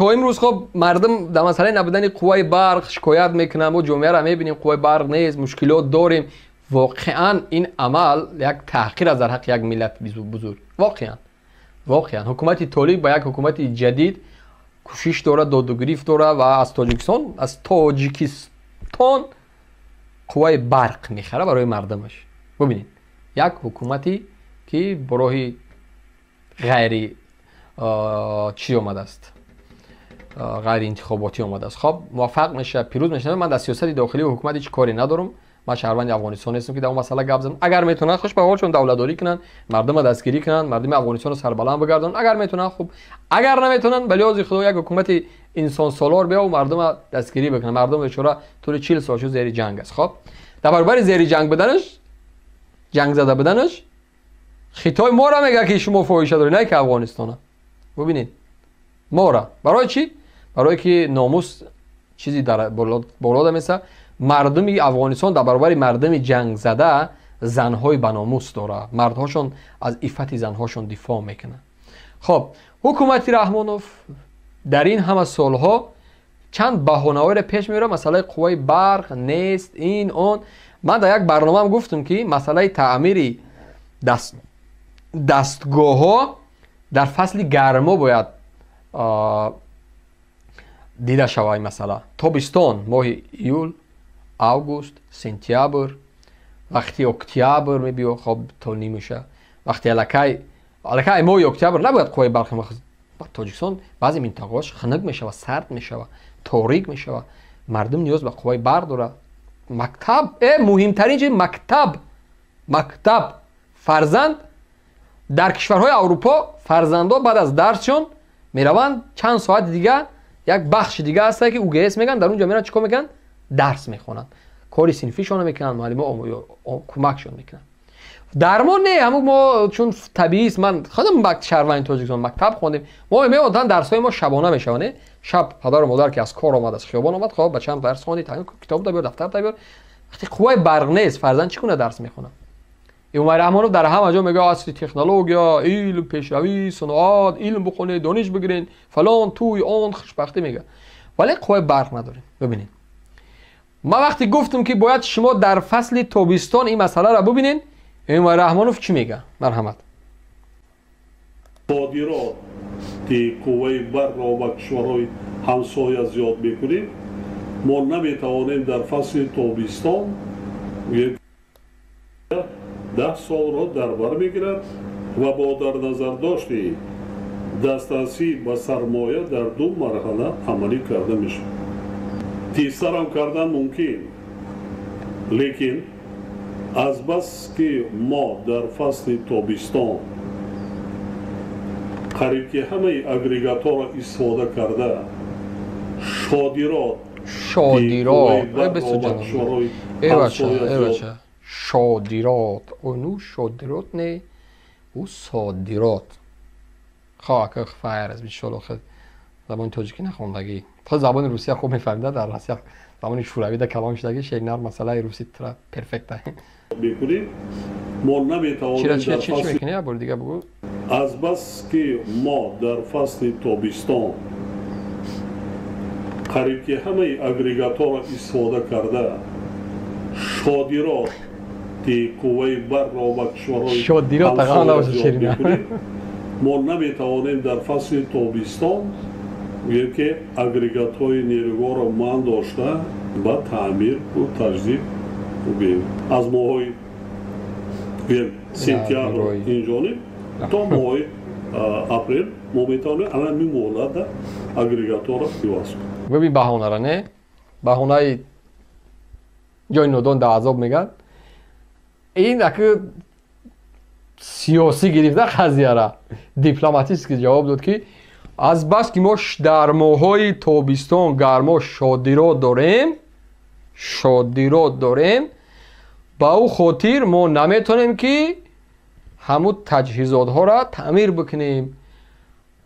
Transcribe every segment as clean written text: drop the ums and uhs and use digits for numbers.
То имрӯз хоб мардум дар масъалаи набудани қувваи барқ шикоят мекунанд. Мо ҷомеаро мебинем, қувваи барқ нест, мушкилот дорем. Воқеан ин амал як таҳқир аст дар ҳаққи як миллати бузург. Воқеан ҳукумати толиб ба як ҳукумати ҷадид кӯшиш дорад, доду гирифт дорад ва аз Тоҷикистон қувваи барқ мехарад барои мардумаш. Бубинед, як ҳукумате ки бо роҳи ғайри чӣ омадааст, ғайриинтихоботӣ омадааст. Хоб, муваффақ мешавад, пирӯз мешавад. Ман дар сиёсати дохилии ҳукумат ҳеҷ коре надорам. Ман шаҳрванди Афғонистон нестам, ки дар он масъала гап занам. Агар метавонанд, хуш ба ҳолшон, давлатдорӣ кунанд, мардумро дастгирӣ кунанд, мардуми Афғонистонро сарбаланд бигардонанд. Агар метавонанд, хуб, агар наметавонанд, ба лиҳози Худо як ҳукумати инсонсолор биё мардумро дастгирӣ бикунанд. Мардум бечора тӯли 40 сол шуд зери ҷанг аст. Хоб, дар баробари зери ҷанг буданаш, ҷангзада буданаш, Хитой моро мега, ки шумо фоҳиша доред, на ки Афғонистона. Бубинед, мора барои чӣ? Барое ки номус чизи болода меса. Мардуми Афғонистон дар баробари мардуми ҷангзада занҳои баномус дорад, мардҳошон аз иффати занҳошон дифоъ мекунанд. Хоб, ҳукумати Раҳмонов дар ин ҳама солҳо чанд баҳонаҳоеро пеш меорад: масъалаи қувваи барқ нест, ин он. Ман дар як барномаам гуфтам, ки масъалаи таъмири дастгоҳҳо дар фасли гармо бояд дида шавад. Ин масъала тобистон, моҳи июл, август, сентябр, вақти октябр мебиё, хоб, то нимуша вақти аллакай моҳи октябр набояд қувваи барқ. Тоҷикистон баъзе минтақаҳош хунук мешавад, сард мешавад, торик мешавад, мардум ниёз ба қувваи барқ дорад. Мактаб, муҳимтарин чиз мактаб. Фарзанд дар кишварҳои Аврупо фарзандо баъд аз дарсшон мераванд, чанд соати дига як бахши дига ҳаста, ки УГС мегӯянд, дар он ҷо мераванд, чӣ кор мекунанд? Дарс мехонанд, кори синфишонро мекунанд, муаллимо кӯмакшон мекунанд. Дар мо не, ҳамун мо чун табиист. Ман худам шаҳрванди Тоҷикистон, мактаб хондем, мо меоданд, дарсҳои мо шабона мешаванд. Не, шаб падару модар ки аз кор омад, аз хиёбон омад, хоб, бачаам, дарс хонди, китоб да биёр, дафтар да биёр. Вақти қувваи барқ нест, фарзанд чӣ гуна дарс мехонад? Эмомалӣ Раҳмонов дар ҳама ҷо мегӯяд: асри технология, илм, пешравӣ, саноат, илм бихонед, дониш бигиред, фалон, туй, он хушбахтӣ мегӯяд, вале қувваи барқ надорем. Бибинед, ман вақте гуфтам, ки бояд шумо дар фасли тобистон ин масъаларо бибинед, Эмомалӣ Раҳмонов чӣ мегӯяд? Марҳамат. Содироти қувваи барқро ба кишварҳои ҳамсоя зиёд мекунем. Мо наметавонем дар фасли тобистон, 10 солро дар бар мегирад ва бо дар назардошти дастрасӣ ба сармоя дар ду марҳала амалӣ карда мешавад. Тезтарам кардан мумкин, лекин азбаски мо дар фасли тобистон қариб ки ҳамаи агрегатҳоро истифода карда, шодирот шодирот шодирот, ну, шодирот не, ӯ содирот. Хо, хайр аст, иншолло. Хел забони тоҷикӣ нахондагӣ, худ забони русия хуб мефаҳмида, дар Россия забони шӯравида калон шудагӣ, шегнар масъалаи руси тра перфекта. Мекунем, мо наметавонем. Чӣ мекунӣ? Як бори дига бугӯ. Азбаски мо дар фасли тобистон қариб ки ҳамаи агрегатҳоро истифода карда, шодироти қувваи барқро ба кишварҳои мекунем, мо наметавонем дар фасли тобистон, гӯем ки агрегатҳои нерӯгоҳро ман дошта ба таъмиру таҷдид, гӯем, аз моҳҳои, гӯем, сентябр инҷониб то моҳи апрел мо метавонем ана ҳамин муҳлата агрегатҳоро иваз кунем. Бибин баҳонара, не, баҳонаи ҷои нодон дар азоб мегӯяд. Ин аки сиёсӣ гирифта қазияра, дипломатически ҷавоб дод, ки азбаски мо дар моҳҳои тобистон гармо шодирот дорем, ба ӯ хотир мо наметонем, ки ҳамун таҷҳизотҳоро таъмир бикунем.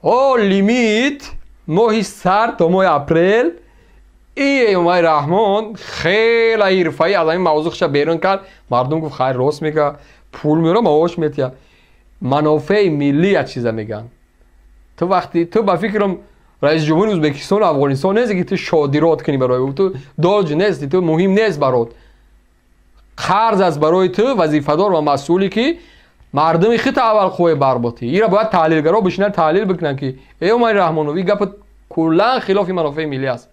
О, лимит моҳи сар то моҳи апрел. Эмомалӣ Раҳмон хеле ҳирфаӣ аз ҳамин мавзӯъ хуша берун кард. Мардум гуфт: «Хайр, рост мега, пул меёра, маош метиҳад, манофеи миллӣ як чиза мегӯянд». Ту вақти ту ба фикрам Раиси ҷумҳури Ӯзбекистон ва Афғонистон нест ки ту шодирот кунӣ барои ту, доҷ нести, ту муҳим нест барот. Қарз аст барои ту, вазифадор ва масъулӣ ки мардуми худта аввал қувваи барқ ботӣ. Ира бояд таҳлилгаро бишинанд, таҳлил бикунанд ки эй Эмомалӣ Раҳмонов, ин гап куллан хилофи манофеи миллӣ аст.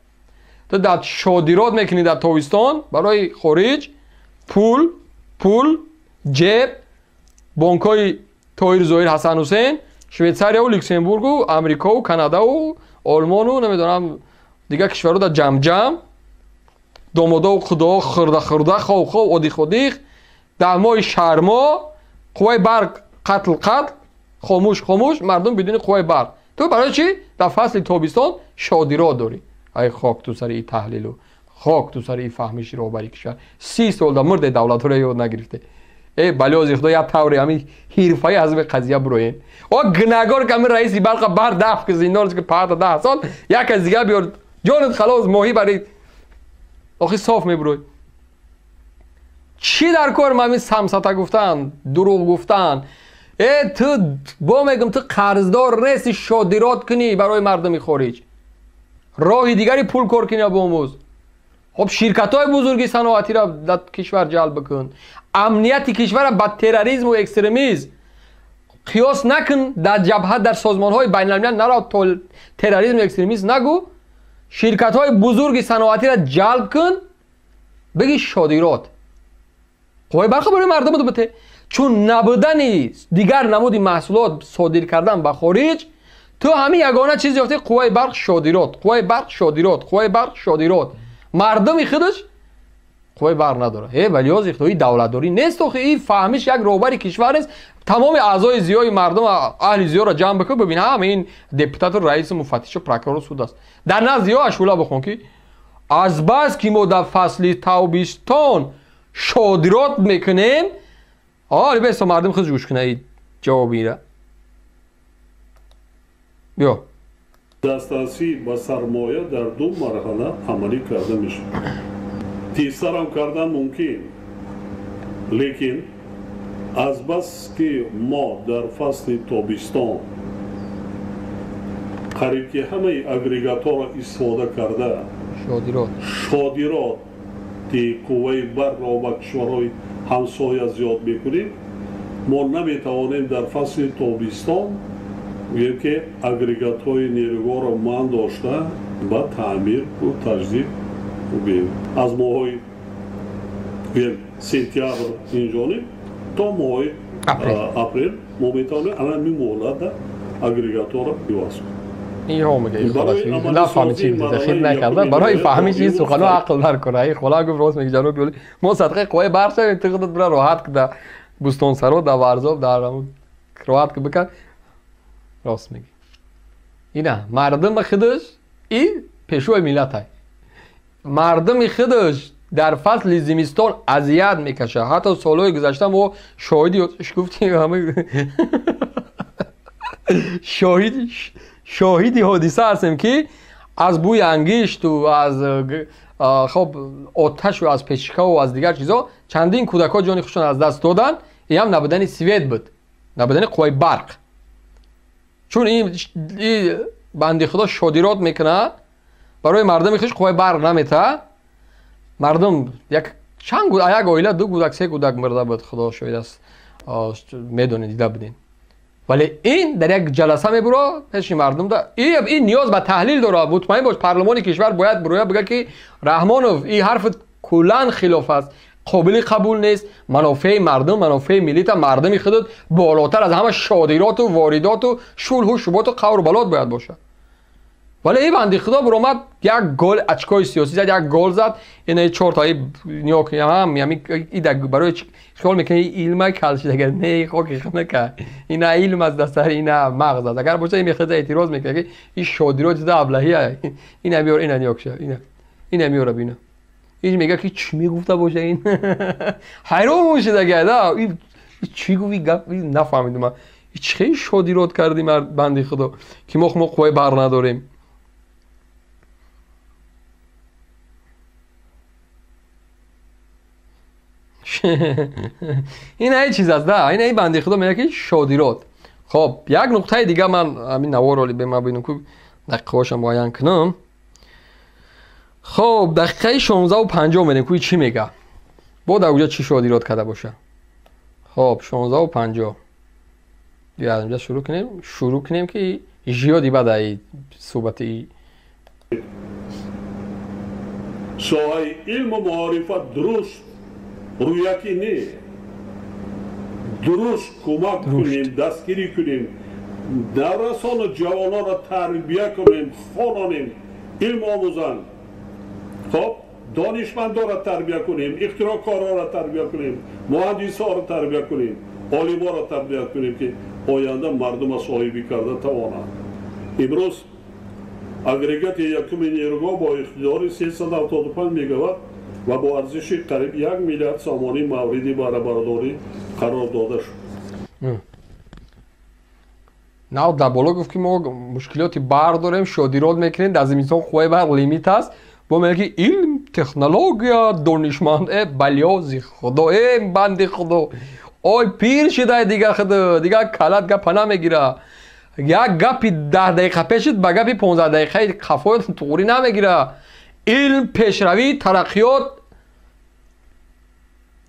Ту дар шодирот мекунӣ дар тобистон барои хориҷ пул, пул, ҷеб, бонкҳои Тоҳир Зоҳир Ҳасан Ҳусейн, Швейтсарияву Люксембургу, Амрикову, Канадаву, Олмону, намедонам дигар кишварҳо дар ҷамҷам, домодову худоҳо хурда хурда, хов хов, одиқ одиқ, дар моҳи шармо қувваи барқ қатл қатл, хомӯш хомӯш, мардум бидуни қувваи барқ. Ту барои чӣ дар фасли тобистон шодирот дорӣ? Ай хок ту сари и таҳлилу, хок ту сари и фаҳмиши роҳбари кишвар. 30 сол дар мурде давлатҳоро ёд нагирифте. Э балёзи худо як тавре ҳамин ҳирфаи аз ин қазия бироен. О гунаҳгор ки ҳамин раиси барқа бар даф ки зиндон ки паҳта 10 сол, як аз дигар биёр, ҷонат халос, моҳӣ бари охи соф мебурой. Чӣ дар кор ҳамин самсата гуфтан, дурӯғ гуфтан? Э ту бо мегум, ту қарздор нести шодирот кунӣ барои мардуми хориҷ. Роҳи дигари пул кор кунӣ бомӯз. Хоб ширкатҳои бузурги саноатиро дар кишвар ҷалб бикун. Амнияти кишварро ба терроризму экстремизм қиёс накун, дар ҷабҳа, дар созмонҳои байналмилал наро терроризму экстремизм нагӯ. Ширкатҳои бузурги саноатиро ҷалб кун, бигӣ шодирот. Қувваи барқа барои мардумат бите. Чун набудани дигар намуди маҳсулот содир кардан ба хориҷ, ту ҳамин ягона чиз ёфтӣ: қувваи барқ шодирот, қувваи барқ шодирот, қувваи барқ шодирот. Мардуми худаш қувваи барқ надорад. Э валиёзи худо, ин давлатдорӣ нест охи, ин фаҳмиш як роҳбари кишвар нест. Тамоми аъзои зиёи мардум, аҳли зиёро ҷамъ бикун, бибин ҳама ин депутату, раису, муфаттишу, прокурору, суд аст. Дар назди ё ашула бихон ки аз бас ки мо дар фасли тобистон шодирот мекунем, оли беста мардум худаш гӯш кунад ин ҷавоби ира. Биё. Дастрасӣ ба сармоя дар ду марҳала амалӣ карда мешавад. Тезтарам кардан мумкин, лекин азбаски мо дар фасли тобистон қариб ки ҳамаи агрегатҳоро истифода карда шодироти қувваи барқро ба кишварҳои ҳамсоя зиёд мекунем, мо наметавонем дар фасли тобистон гӯем ки агрегатҳои нерӯгоҳро ман дошта ба таъмиру таҷдид гӯем. Аз моҳҳои гӯем сентябр инҷониб то моҳи апрел мо метавонем ана ҳамин муҳлатда агрегатҳоро иваз кунем. Инҳо мегӯяд, нафаҳмид чӣ хид накарда, барои фаҳмиш ин сухано ақл дар кора. Ин хола гуфт рост мегӯ ҷаноб Ёли, мо садқаи қувваи барқ шавем, ту худат бира роҳат ки дар Бӯстонсаро, дар Варзоб, дар роҳат ки бикан. Рост мегӯ. Ина мардуми худаш и пешвои миллат. Мардуми худаш дар фасли зимистон азият мекашад. Ҳатто солҳои гузашта мо шоҳиди гуфтем, шоҳиди ҳодиса ҳастем ки аз бӯи ангишту аз хоб оташу аз печкаву аз дигар чизҳо чандин кӯдакҳо ҷони худшон аз даст доданд. Ин ҳам набудани свет буд, набудани қувваи барқ. Чун ин банди худо шодирот мекунад, барои мардуми худш қувваи барқ наметаҳад. Мардум як чанд як оила ду кӯдак, се кӯдак мурда буд, худо шоҳид аст, медонед, дида будем. Вале ин дар як ҷаласа мебуро пеши мардум да. Ин ниёз ба таҳлил дорад. Мутмаин бош, парлумони кишвар бояд буроя бигӯяд ки Раҳмонов ин ҳарф куллан хилоф аст, қобили қабул нест. Манофеи мардум, манофеи миллита, мардуми худат болотар аз ҳама шодироту воридоту шулҳу шуботу қавру балот бояд бошад. Вале ин банди худо буромад як гол очкои сиёсӣ зад, як гол зад. Ина чортаи ниё ҳам ами барои хиёл мекунӣ илма калшид, агар не хоки хнака. Ина илм аст дар сар, ина мағз аст. Агар бошад ин мехоҳад эътироз мекунад ки ин шодирот чиза аблаҳия. Ина биёр, ина ниёкша, ина ина меёра бина. Ин мегӯяд ки чӣ мегуфта боша ин? Ҳайрон мешид агар да ин чӣ гуфт, ин гап нафаҳмидам ман. Чӣ хеле шодирот кардӣ банди худо ки мо қувваи барқ надорем. Ин ҳеҷ чиз аст, да, ин банди худо мегӯяд ки шодирот. Хоб, як нуқтаи дига ман ҳамин наворо бема бинам ку Дақиқаҳошам муайян кунам. Хоб, дақиқаи 16:50 мерем, кӯи чӣ мега? Бо дар уҷа чӣ шодирот карда боша? Хоб, 16:50. Биё аз инҷа шурӯъ кунем, шурӯъ кунем ки жиёди баъд ай суҳбати соҳаи илму маорифат дуруст рӯякӣ не, дуруст кӯмак кунем, дастгирӣ кунем, наврасону ҷавононро тарбия кунем, хононем, илм омӯзанд. Хоб, донишмандонро тарбия кунем, ихтироъкорҳоро тарбия кунем, муҳандисҳоро тарбия кунем, олиморо тарбия кунем, ки оянда мардума соҳибӣ карда тавонанд. Имрӯз агрегати якуми нерӯгоҳ бо иқтидори 375 мегаватт ва бо арзиши қариб 1 миллиард сомонӣ мавриди баҳрабардорӣ қарор дода шуд. Нав дар боло гуфт, ки мо мушкилоти барқ дорем, шодирот мекунем, дар зимистон қувваи барқ лимит аст. Бо мегӯяд, ки илм, технология, донишманд, э балёзи худо, э банди худо, ой пир шидай дигар худ, дигар калат гапа намегира. Як гапи 10 дақиқа пешид ба гапи 15 дақиқаи қафоят туғрӣ намегира. Илм, пешравӣ, тараққиёт,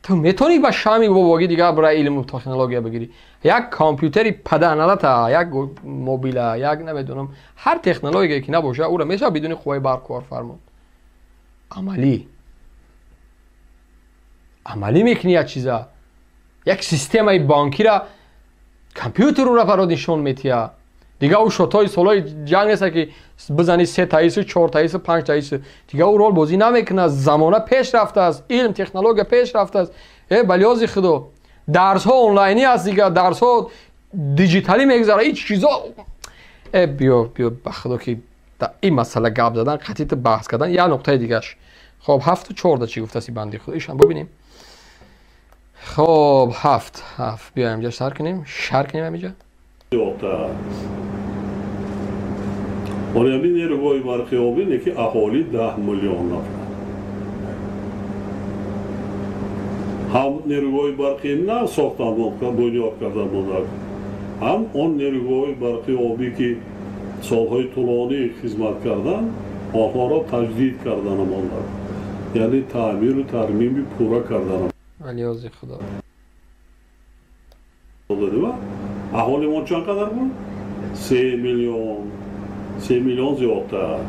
ту метавонӣ ба шами бобогӣ дигар барои илму технология бигирӣ. Як компютери паданалата, як мобила, як намедонам, ҳар технология ки набоша, ӯро мешавад бидуни қувваи барқ кор фармуд. Амалӣ амалӣ мекунӣ як чиза, як системаи бонкира компютер ӯра барот нишон метиҳад. Дигар ӯ шотҳои солҳои ҷанг неста, ки бизанӣ се таису, чор таису, панҷ таису. Дигар ӯ рол бозӣ намекунад. Замона пеш рафтааст, илм, технология пеш рафтааст. Э балёзи худо, дарсҳо онлайнӣ аст, дигар дарсҳо диҷиталӣ мегузарад. Ҳеҷ чизо э биё, биё, ба худо, ки дар ин масъала гап задан, қатъи ту баҳс кардан як нуқтаи дигаш. Хоб, 7:14 чӣ гуфтааст банди худо, ишам бубинем. Хоб, 7:07, биёем инҷа сар кунем, шар кунем ҳаминҷа. Оли ҳамин нерӯгоҳи барқи обӣ не, ки аҳолӣ 10 миллион нафар. Ҳам нерӯгоҳи барқи нав сохтан, бунёд кардан монда, ҳам он нерӯгоҳи барқи обӣ, ки солҳои тӯлонӣ хизмат кардан, онҳоро таҷдид кардан монда, яъне таъмиру тармими пурра кардан. Алиёзи худо. Аҳолимон чанд қадар буд? 3 миллион, 3 миллион зиёдтар.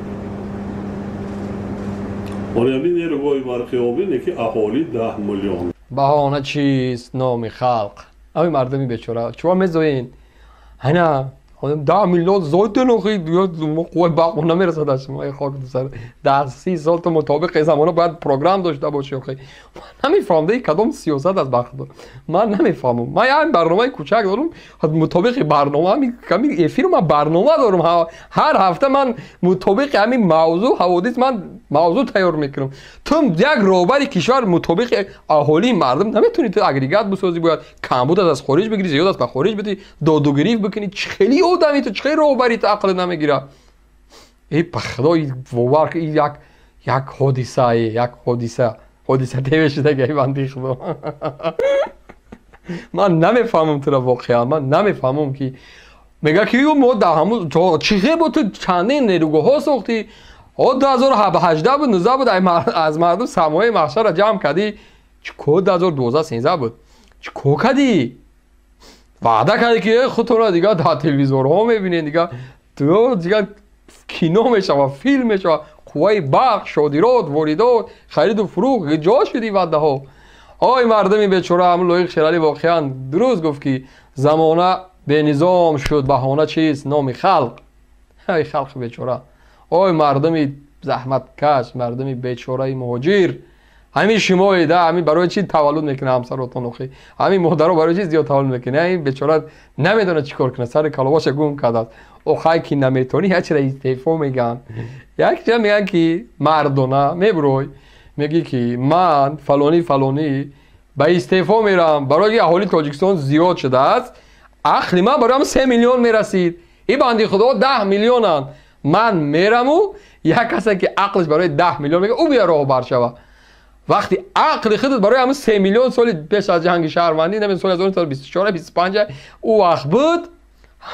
Оли ҳамин нерӯгоҳи барқи обӣ не, ки аҳолӣ 10 миллион. Баҳона чист номи халқ? Ами мардуми бечора чума мезоен? Ана 10 миллион зойтен, охи мо қувваи барқ намерасад аз шумо, хок сар. Дар 30 сол ту мутобиқи замона бояд программ дошта бошӣ. Охи ман намефаҳмам, даи кадом сиёсат аст, ба худо ман намефаҳмам. Ман як барномаи кӯчак дорам, мутобиқи барнома ҳамин эфиру ман барнома дорам. Ҳар ҳафта ман мутобиқи ҳамин мавзӯъ, ҳаводис ман мавзӯъ тайёр мекунам. Ту як роҳбари кишвар мутобиқи аҳолии мардум наметавонӣ ту агрегат бисозӣ, бояд камбуд аз хориҷ бигирӣ, зиёд аз ба хориҷ бидӣ, додугирифт бикунӣ. Чӣ хели одами ту, чӣ хели роҳбари ту ақл намегира? Э ба худо, бовар ки як ҳодисае, як ҳодиса теве шуда, банди худо. Ман намефаҳмам туро воқеан, ман намефаҳмам, ки мега ки мо дар ҳамун чӣ хел бо ту чандин нерӯгоҳҳо сохтӣ? О 2018 буд, 19 буд, аз мардум сармояи маҳшарро ҷамъ кардӣ. Чӣ ко 2012 13 буд? Чӣ ко кардӣ? Ваъда кардӣ, ки худтонро дигар дар телевизорҳо мебинед, дигар ту дигар кино мешавад, филм мешавад, қувваи барқ, шодирот, воридот, хариду фурӯғ, ҷо шуди ваъдаҳо. Ой мардуми бечора, ҳамун Лоиқ Шералӣ воқеан дуруст гуфт, ки замона бенизом шуд, баҳона чист номи халқ. Ай халқи бечора, ой мардуми заҳматкаш, мардуми бечораи муҳоҷир, ҳамин шумоед, ҳамин барои чӣ таваллуд мекунад ҳамсаротон охи? Ҳамин модаро барои чӣ зиёд таваллуд мекунад? Ҳамин бечора намедонад чӣ кор кунад, сари калобаша гум кардааст. Охай ки наметонӣ, як чира истеъфо мегӯянд, як чира мегӯянд, ки мардона мебурой, мегӯӣ, ки ман фалонӣ фалонӣ ба истеъфо мерам, барои ки аҳолии Тоҷикистон зиёд шудааст, ақли ман барои ҳам 3 миллион мерасид, ин банди худо 10 миллионанд, ман мераму як касе ки ақлаш барои 10 миллион мега, ӯ бия роҳбар шава. Вақти ақли худат барои ҳамун 3 миллион соли пеш аз ҷанги шаҳрвандӣ, намедонам, соли 1924 25 ӯ вақт буд,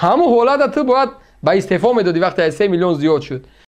ҳамун ҳолата ту бояд Ба истеъфо медодӣ, вақте аз 3 миллион зиёд шуд.